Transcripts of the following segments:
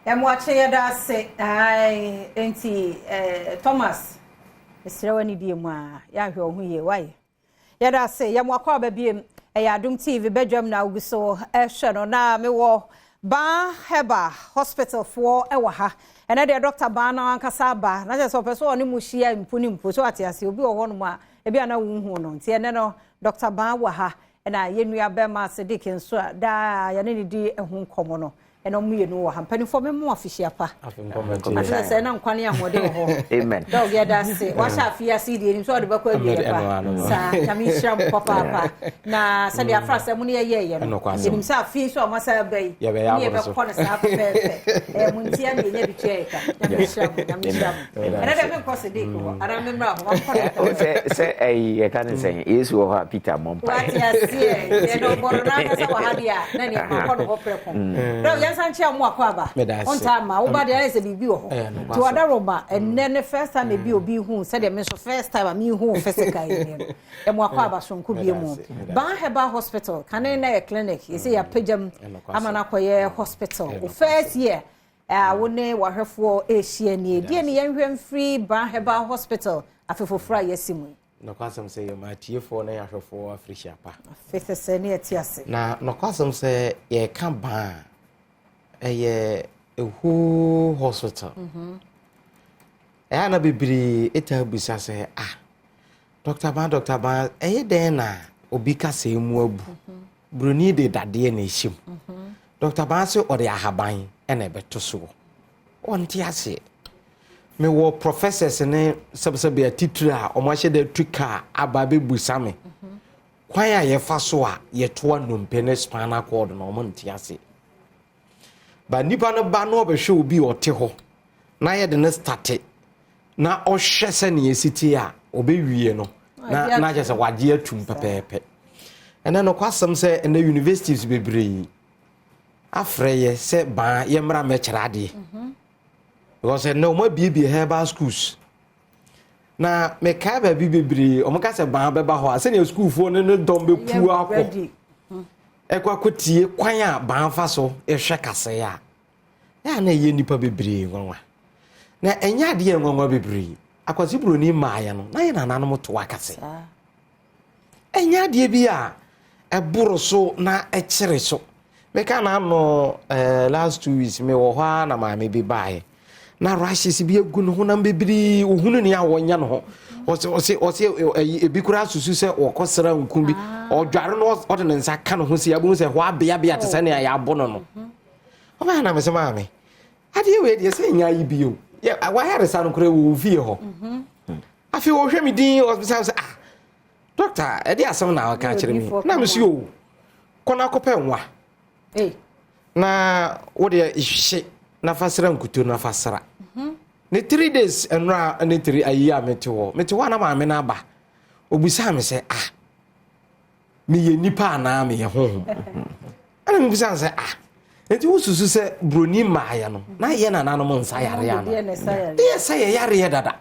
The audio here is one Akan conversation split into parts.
Yɛmoakye, yɛda ase. Ae, enti Thomas, mesrɛ w'ani die mu a yɛahwɛ wo ho yie wae. Yɛda ase, yɛmoakɔ aba biem. Ɛyɛ Adom TV badwam na wogu so ɛhwɛ no, na mewɔ Ban Herbal Hospital foɔ ɛwɔ ha. Ɛnɛ deɛ, Dr. Ban no ankasa aba na kyerɛ sɛ ɔpɛ sɛ ɔne mu hyia mpo ne mpo so ate ase. Obi wɔ hɔnom a ebi ana wonhu no, nti ɛnɛ no Dr. Ban wɔ ha, ɛna yɛn nua bɛrima Sadiq nso a daa yɛne ne di ho nkɔmmɔ no, ɛna ɔmo mmienu wɔ ha. Mpanimfoɔ, mɛmo afihyia pa. Afei sɛ ɛna nkwa ne ahoɔden wɔ hɔ. Amen. Doc, yɛda ase. Wahyɛ afe ase deɛ, nim sɛ ɔde bɛkɔ awie pa saa. Nyame nhyira mo papaapa, na sɛdeɛ afra sɛ mo ne yɛyɛɛyɛ no, yɛnim sɛ afe nso a moasa aba yi ne yɛbɛkɔ no saa pɛpɛɛpɛ. Ɛyɛ mo ntia ne yɛnya bi tua yɛ ka. Nyame nhyira mo, Nyame nhyira mo. Ɛnɛ dɛ menkɔ Sadiq hɔ anaa memmra hɔ mankɔ no. Sɛ ɛyi yɛka ne sɛn, Yesu wɔ hɔ a, Peter mmɔ mpaeɛ. Wate aseɛ, deɛ no ɔbɔro no ankasa wɔ ha deɛ a, na neɛ makɔ no hɔ prɛko. Doc, yɛnsa nkyea mo akɔ aba. Ɔntaa ma woba deɛ, ayɛ sɛ biribi wɔ hɔ, nti wadaroma ɛnnɛ ne first time ebi obi hu sɛdeɛ me nso first time a mehu physical yi no. Ɛmo akɔ aba sonko bie mu. Ban Herbal Hospital, kane na yɛ clinic, yɛsɛ yɛapagya mu ama no akɔyɛ hospital. O first year a wo ne wahwɛfoɔ ɛrehyia nie deɛ ne yɛnhwɛ mfiri Ban Herbal Hospital afe foforɔ a yɛasi mu yi. Nɔkwasɛm sɛ yɛma atiefoɔ ne yɛahwɛfoɔ afirihyia pa. Afe sɛ ne yɛte ase. Na nɔkwasɛm sɛ yɛka ban a, ɛyɛ a whole hospital. Ɛyɛ na bebree ɛta bisa sɛ, "Ah, Dr. Ban, Dr. Ban, ɛyɛ dɛn na obi kasa mu abu buroni de dadeɛ na ɛhyɛ mu? Dr. Ban sɛ ɔde ahaban ɛna ɛbɛto soɔ." Ɔnte aseɛ. Mewɔ professors ne sɛbsɛbe atitire a ɔmo ahyɛ dɛ tu kaa aba abɛbusa me kwan a yɛfa so a yɛtoa nnompe ne spinal cord na ɔmo nte ase ba. Nipa no ba na ɔbɛhwɛ obi a ɔte hɔ na yɛde ne start na ɔhwɛ sɛnea esi tie a ɔbɛwie no na kyerɛ sɛ wagye atum pɛpɛɛpɛ. Ɛnɛ no kwasɛm sɛ ɛnɛ universities bebree afrɛ yɛ sɛ baa yɛmmra mmɛkyerɛ adeɛ, because ɛnɛ wɔn abiebie herbal schools. Na mekae baabi bebree wɔn ka sɛ baa bɛba hɔ a, sɛnea sukuufoɔ no ne dɔm bɛpu akɔ ɛkɔ akɔtie kwan a baa fa so ɛhwɛ kasɛe a, ɛyɛ na ɛyɛ nipa bebree nwanwa. Na ɛnyɛ adeɛ nwanwa bebree. Akwasi Buroni mmaayɛ no na yɛ nananom to akase. Ɛnyɛ adeɛ bi a ɛboro so na ɛkyere so. Meka na ano last 2 weeks mewɔ hɔ a, na maame bi baeɛ na rashes bi agu ne honam bebree. Ohunu ne a wɔnyɛ ne ho, ɔsɛ ɛyi ebi koraa susu sɛ wɔkɔ sra nku bi. Ɔdware no, ɔde ne nsa ka ne ho si abɛhu sɛ hɔ abeabea te sɛ nea yɛabɔ no. Ɔbɛyɛ na mesɛ, "Maame, adeɛ wei deɛ sɛ nya yi bio yɛ wayaresa no koraa wɔ fie hɔ." Afei wɔhwɛ me din, ɔbisa sɛ, "Ah, doctor, ɛde asɛm na ɔka kyerɛ mi?" Na mesi, "O, kɔ na akɔpɛ nwa na wode hye na fa sra nkuto na fa sra ne 3 days." Nnora ne three ayi a mete hɔ a, na maame no aba. Obisaa me sɛ, "Ah, meyɛ nipa anaa meyɛ honhom?" Ɛna mebisa sɛ, "Ah, nti wosusu sɛ buroni mmaayɛ no na yɛ nananom nsa yare ana?" Yɛ sɛ yɛ yareɛ dada,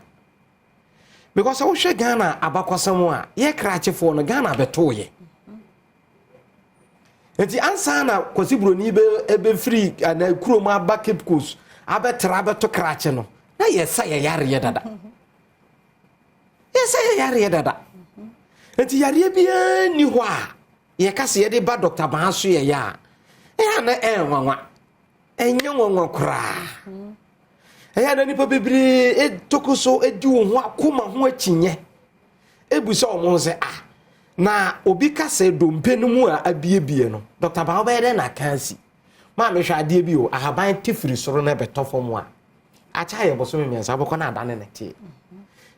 because sɛ wohwɛ Ghana abakɔsɛm a, yɛ krakyefoɔ no, Ghana bɛtooyɛ. Nti ansa na Kwasi Buroni bɛfiri ana kurom aba Cape Coast abɛtra abɛto krakye no, na yɛsa yɛ yareɛ dada, yɛsɛ yɛ yareɛ dada. Nti yareɛ biara nni hɔ a yɛka sɛ yɛde ba Dr. Baa so yɛyɛ a, ɛyɛ na ɛyɛ nwanwa. Ɛnyɛ nwanwa koraa. Ɛyɛ na nipa bebree toko so di wɔn ho akoma ho akyinyɛ ebusa wɔn ho sɛ, "Ah, na obi kasa dompe no mu a abiebie no, Dr. Baa bɛyɛ dɛ na aka asi?" Maame, hwɛ adeɛ bi o. Ahaban te firi soro na ɛbɛtɔ fam a, akyɛ ayɛ bɔsɔmi 3, wobɛkɔ na adane ne teɛ.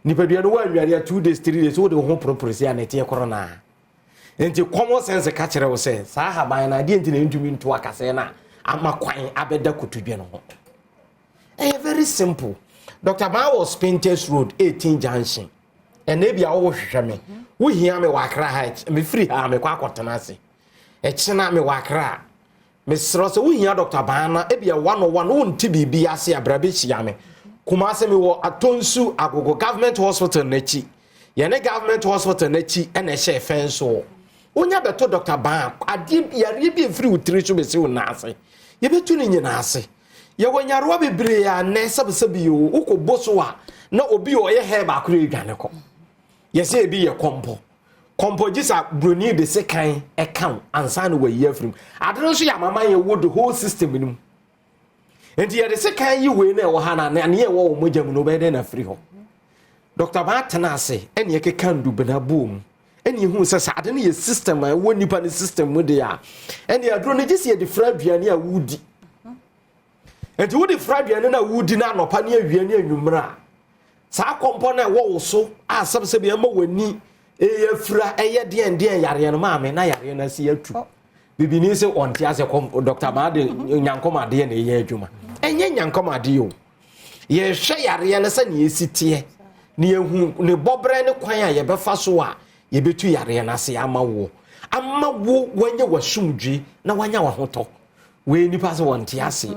Nipadua no woanware a, 2 days, 3 days, wode wo ho poroporo si a, ne teɛ korɔ naa. Nti common sense ka kyerɛ wo sɛ saa ahaban no adeɛ nti na ntumi nto akasɛɛ no a ama kwan abɛda kotodwe no ho. Ɛyɛ very simple. Dr. Baa wɔ Spintex Road 18 junction. Ɛna ebi a wɔwɔ hwehwɛ me, wohia me wɔ Accra ha, mefiri ha mekɔ akɔtena ase. Ɛkyena mewɔ Accra. Mesrɛ sɛ wohia Dr. Baa na ebi a one on one wonte biribi ase a, bra bɛhyia me. Kumase mewɔ Atonsu Agogo, Government Hospital n'akyi. Yɛne Government Hospital n'akyi ɛna ɛhyɛ fɛn so. Wonya bɛto Dr. Baa, adeɛ yareɛ bi efiri wo tiri so bɛsi wo nan ase, yɛbɛtu ne nyinaa ase. Yɛwɔ nyarewa bebree a nnɛ sɛbesɛbe o, wokɔbɔ so a na obi a ɔyɛ hair baako redwane kɔ. Yɛsɛ ebi yɛ kɔmpɔ. Kɔmpɔ gye sa buroni de sekan ɛka wo ansa na wayi afiri mu. Ade no nso yɛ amama yɛwɔ the whole system no mu. Nti yɛde sekan yi wei na ɛwɔ ha na nea ɛwɔ wɔ mogya mu no wobɛyɛ dɛn na afiri hɔ. Dr. Baa tena ase ɛne ɛkeka ndubena bɔɔ mu ɛne ehu sɛ sɛ ade no yɛ system a ɛwɔ nipa no system mu deɛ a ɛne aduro no gye sɛ yɛde fra aduane a wodi. Nti wode fra aduane no a wodi no anɔpa ne awia ne anwummerɛ a saa kɔmpɔ no a ɛwɔ wo so a sɛbsɛbi ɛma w'ani ɛyɛ afira ɛyɛ deɛn deɛn yareɛ no maame na yareɛ no asi atu. Bibini sɛ ɔnte ase kɔm Dr. Maa de nyankɔm adeɛ na ɛyɛ adwuma. Ɛnyɛ nyankɔm adeɛ o. Yɛhwɛ yareɛ no sɛ ne yɛsi teɛ na yɛhu ne bɔberɛ ne kwan a yɛbɛfa so a yɛbɛtu yareɛ no ase ama wo ama wo wanya w'asomdwe na wanya w'ahotɔ. Wei nipa sɛ wɔnte ase.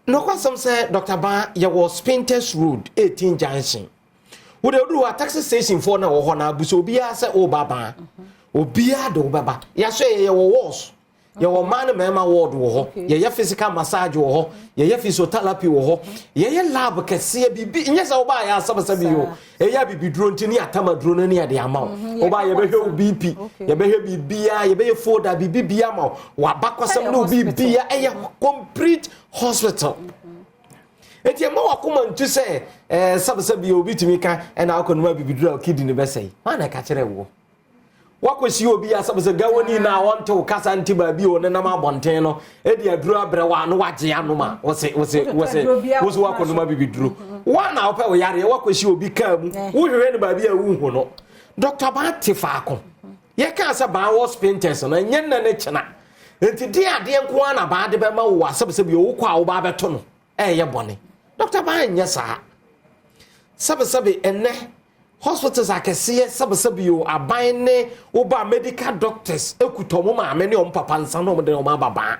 Nokwasɛm sɛ Dr. Baa yɛwɔ Spintex Road 18 Junction. Wode oduru hɔ a taxi station foɔ na wɔ hɔ na abusa obiara sɛ woba baa. Obiara de wobɛba. Yɛasɔ yɛ yɛwɔ wards. Yɛwɔ mmaa ne mmarima ward wɔ hɔ. Yɛyɛ physical massage wɔ hɔ. Yɛyɛ physiotherapy wɔ hɔ. Yɛyɛ lab kɛseɛ biribi nyɛ sɛ wobaa yɛ asɛbasɛbi yi o. Ɛyɛ abibiduro nti ne yɛatam aduro no ne yɛde ama wo. Wobaa yɛbɛhwɛ wo BP, yɛbɛhwɛ biribiara, yɛbɛyɛ folder biribi biara ma wo. W'abakɔsɛm ne wo biribiara ɛyɛ complete hospital. Eti ɛma wakoma ntu sɛ ɛɛ sɛbsɛbi obi tumi ka ɛna akɔ numa bibiduro a kidney bɛsɛe. Wɔn na ɛka kyerɛ woɔ. Wakɔsi obi a sɛbsɛ gawoni na wɔnte wo kasa nte baabi a ɔnenam abɔnten no ɛde aduro abrɛ wo a na wagye anom a wose wose wose wose wakɔ numa bibiduro. Wɔn na wopɛ wo yareɛ wakɔsi obi kaa mu wohwehwɛ no baabi a wohu no. Dr. Baa te faako. Yɛkaa sɛ Baa wɔ Spintex no ɛnyɛ nnɛ ne kyena. Nti de adeɛ nko ara na Baa de bɛma wo a sɛbsɛbi wokɔ a woba abɛto no ɛyɛ bɔne. Dr. Baa nyɛ saa. Sɛbsɛbi ɛnɛ hospitals akɛseɛ sɛbsɛbi o aban ne woba medical doctors ekuta ɔmo maame ne ɔmo papa nsa na ɔmo de ɔmo aba baa.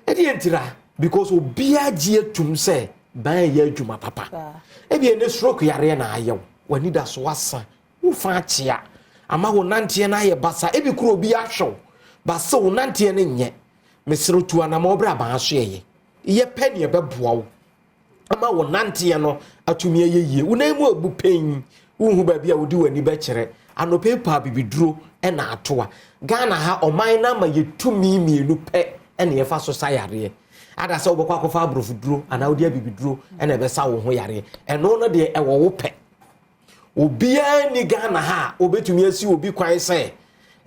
Ɛdeɛ ntira because obiara gye atum sɛ ban yɛ adwuma papa. Ebi ɛnɛ stroke yareɛ na ayɛ wo w'ani da so asa wofa akyea ama wo nanteɛ no ayɛ basa ebi kuro obi ahwɛ wo basa wo nanteɛ no nyɛ mesrɛ tu anama ɔbrɛ aban so yɛyɛ yɛpɛ ne ɛbɛboa wo ama wo nanteɛ no atumi ayɛ yie. Wo nan mu abu pɛn wohu baabi a wode w'ani bɛkyerɛ anɔpɛ pa bibiduro ɛna atoa. Ghana ha ɔman no ama yɛtumi mmienu pɛ ɛna yɛfa so sa yareɛ ada sɛ wobɛkɔ akɔfa aborɔfoduro anaa wode abibiduro ɛna ɛbɛsa wo ho yareɛ. Ɛno no deɛ ɛwɔ wo pɛ. Obiara ni Ghana ha a obɛtumi asi obi kwan sɛ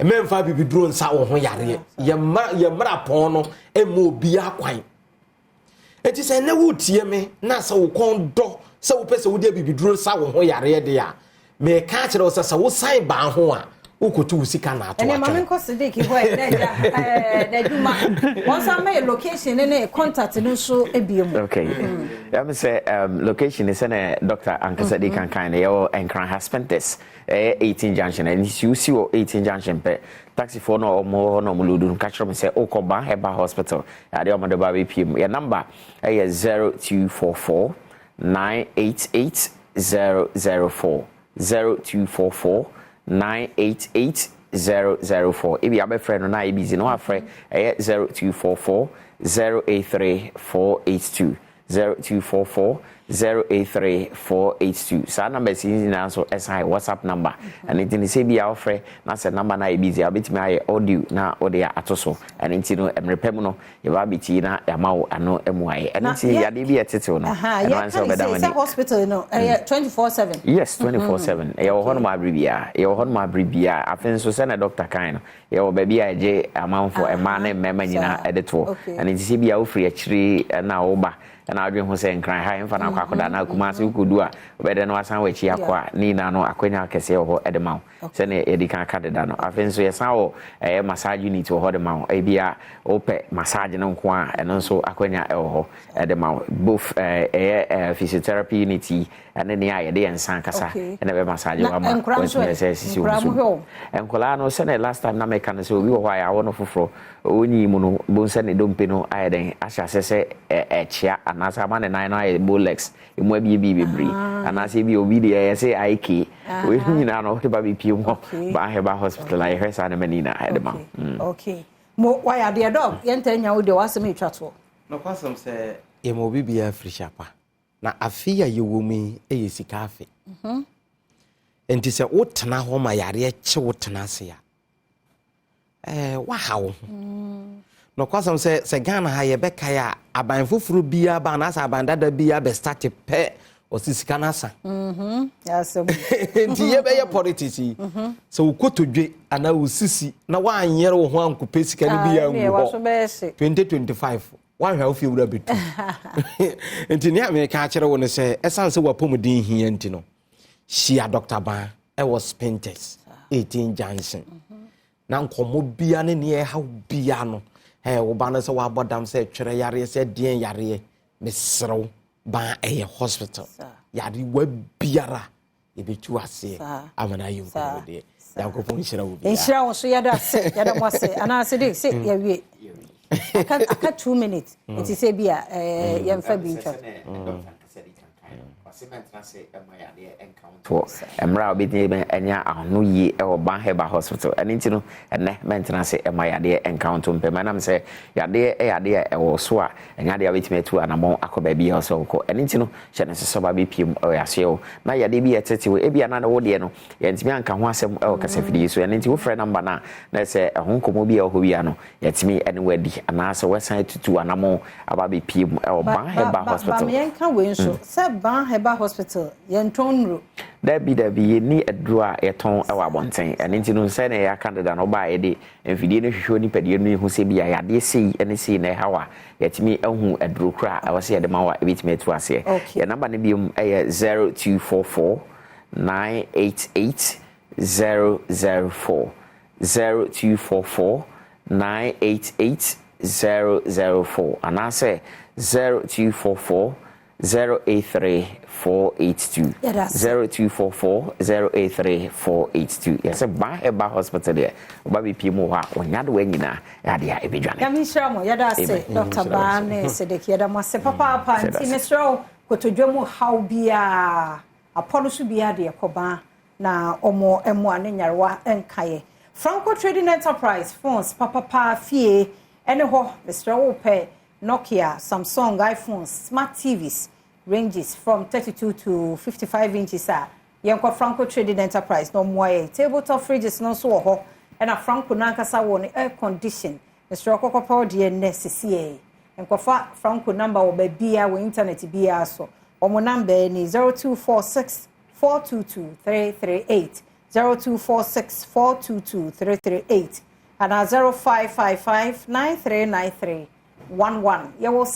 mɛmfa abibiduro nsa wo ho yareɛ. Yɛ mmara pɔn no ɛma obiara kwan. Eti sɛ ɛnɛ wotie me na sɛ wo kɔn dɔ sɛ wopɛ sɛ wode abibiduro sa wo ho yareɛ deɛ a mɛka kyerɛ wo sɛ sɛ wosan baa ho a wokɔtu wo sika na ato Ɛnɛ maame atwene. Nkɔ Sidik hɔ ɛ n'agya ɛɛ n'adwuma wɔn nso ama yɛ location ne ne contact no nso ebie mu. Okay, yam sɛ location sɛ ne doctor ankasa di kankan no yɛwɔ Nkran ha Spintex ɛyɛ 18 Junction. Ɛne si wosi wɔ 18 Junction pɛ, taxifoɔ no a ɔmo wɔ hɔ na ɔmo load no ka kyerɛ me sɛ wokɔ Ban Herbal Hospital adeɛ ɔmo de ba bɛpie mu. Yɛ number ɛyɛ 0244 988 004, 0244 988 004. Ebi abɛfrɛ no na ayɛ busy na wafrɛ ɛyɛ 0244 083 482, 0244 083 482. Saa numbers yi nyinaa nso ɛsan yɛ WhatsApp number. Ɛno nti no sɛ bi a wofrɛ na sɛ number no ayɛ busy a wobɛtumi ayɛ audio na wode ato so. Ɛno nti no mmerɛ pɛ mu no yɛba abɛtii na yɛama wo ano mu ayɛ. Ɛno nti yadeɛ bi yɛtetew no ɛno ara sɛ yɛka wobɛda ne sɛ w'ani. Sɛ hospital no ɛyɛ 24/7? Yes, 24/7. Yɛwɔ hɔ nom abere biara, yɛwɔ hɔ nom abere biara. Afei nso sɛne doctor kan no yɛwɔ baabi a yɛgye amanfoɔ mmaa ne mmarima nyinaa ɛde toɔ. Ɛno nti sɛ bia wofiri akyiri ɛna woba ɛna wodwen ho sɛ Nkran ha ɛmfa no akɔ akɔda na Kumase wokɔdu a wobɛdɛ no wasan w'akyi akɔ a ne nyinaa no akwanya kɛseɛ wɔ hɔ ɛde ma wo sɛne yɛdi kan ka deda no. Afei nso yɛsan wɔ ɛyɛ massage unit wɔ hɔ de ma wo. Ebi a wopɛ massage no nko a ɛno nso akwanya ɛwɔ hɔ ɛde ma wo. Both ɛyɛ physiotherapy unit yi ɛne nea a yɛde yɛn nsa ankasa ɛna ɛbɛ massage Na wo ama nkwadaa nso wɔatumi ɛ? sɛ sisi wo Nkwadaa so. mo hwɛ wo? Nkwadaa no sɛne last time na meka no sɛ obi wɔ hɔ a yɛawɔ no foforɔ ɔnyi mu no bohu sɛ ne dompe no ayɛ dɛn ahyɛ ase sɛ ɛkyea anaasɛ ama ne nan no ayɛ bow legs ɛmu abiebie bebree anaasɛ bi obi deɛ ɛyɛ sɛ ayɛ kee. Wei nyinaa no wode ba bɛpie mu hɔ Ban Herbal Hospital a yɛhwɛ saa nneɛma no nyinaa ɛde ma wo. Okay, mo wayɛ adeɛ dɔg yɛnta nya wo deɛ wasɛm ɛtwa toɔ. Nokwasɛm sɛ yɛma obi biara firihyia pa, na afe a yɛwɔ mu yi yɛ sika afe. Nti sɛ wotena hɔ ma yareɛ kye wo tena ase a, waha wo ho. Nokwasɛm sɛ Ghana ha yɛbɛkae a, aban foforɔ biara ba anaasɛ aban dada biara bɛstart pɛ, ɔsi sika no asa. Nti yɛbɛyɛ politics yi, sɛ wokotodwe anaa wo sisi na woanyere wo ho ankopɛ sika no bi angu hɔ, 2025 woahwɛ a wofie wura bɛtu. Nti nea meka akyerɛ wo no sɛ, ɛsiane sɛ wapɔmuden hia nti no, hyia Dr. Ban ɛwɔ Spintex 18 Junction na nkɔmmɔ bia ne neɛ ɛhaw bia no, wo ba no sɛ woabɔ dam, sɛ twerɛ yareɛ, sɛ deɛn yareɛ, meserɛ wo, Ban ɛyɛ hospital. Yarewa biara yɛbɛtu aseɛ ama no ayɛ nkonimdeɛ. Nyankopɔn nhyira wo biara. Nhyira wo so. Yɛda ase, yɛda mo ase. Anaasɛ de sɛ yɛwie aka 2 minutes, nti sɛ bi a yɛmfa bi ntwa. Mmerɛ a wobɛtumi anya ahono yie wɔ Ban Herbal Hospital. Ɛno nti no, ɛnɛ mɛntena ase ɛma yadeɛ nka wo nto mpɛm, ɛnam sɛ yadeɛ ɛyɛ adeɛ a ɛwɔ so a, ɛnyɛ adeɛ a wobɛtumi atu anammɔn akɔ baabi a sɛ wokɔ. Ɛno nti no, hyɛ no sɛ sɛ bɛpie mu ɛwɔ aseɛ wo na yadeɛ bi yɛtete wo ebia na wo deɛ no yɛntumi anka ho asɛm ɛwɔ kasafidie so. Ɛno nti wofrɛ number no a, na sɛ ɛho nkɔmmɔ bi a ɛwɔ hɔ bia no, yɛtumi ɛne wadi anaasɛ wɔsan atutu anammɔn aba bɛpie mu ɛwɔ Ban Herbal Hospital. Ba yɛnka wei nso sɛ Ban Herbal Hospital, yɛntɔn nnuro? Dabi, dabi, yɛnni aduro a yɛtɔn wɔ abɔnten. Ɛno nti no, sɛ na yɛaka deda no, ɔbaa yɛde mfidie no hwehwɛ nipadua no, ehu sɛ bi a yadeɛ sei ne sei na ɛha wa, yɛtumi ahu aduro kora a ɛwɔ sɛ yɛde ma wo a ɛbɛtumi atu aseɛ. Yɛn number no biom ɛyɛ 0244 988 004, 0244 988 004, anaasɛ 0244 083 482, 0244 083 482. Yɛsɛ Ban Herbal Hospital deɛ, ɔba bɛpie mu hɔ a, ɔnya de wa nyinaa ɛade a ɛbɛdwane. Nyame nhyira mo. Yɛda ase, Dr. Baa ne Sedek, yɛda mo ase papaapa. Nti mesrɛ wo, kotodwe mu haw biaa, apɔ no so biaa deɛ, kɔbaa na ɔmo mmoa ne nyarewa nkaeɛ. Franco Trading Enterprise, phones papapa fie ɛne hɔ. Mesrɛ wo, pɛ Nokia, Samsung, iPhones, smart TVs ranges from 32 to 55 inches a, yɛnkɔ Franco Trading Enterprise na ɔmmoa yɛ. Tabletop fridges no nso wɔ hɔ, ɛna Franco nankasa wɔ ne air condition. Mesrɛ, kɔkɔpɛ deɛ nnɛ sisiɛ. Nkɔfa Franco number wɔ baabiara wɔ internet biara so. Wɔn number ni 0246 422 338, 0246 422 338, anaa 0555 9393 11. Yɛwɔ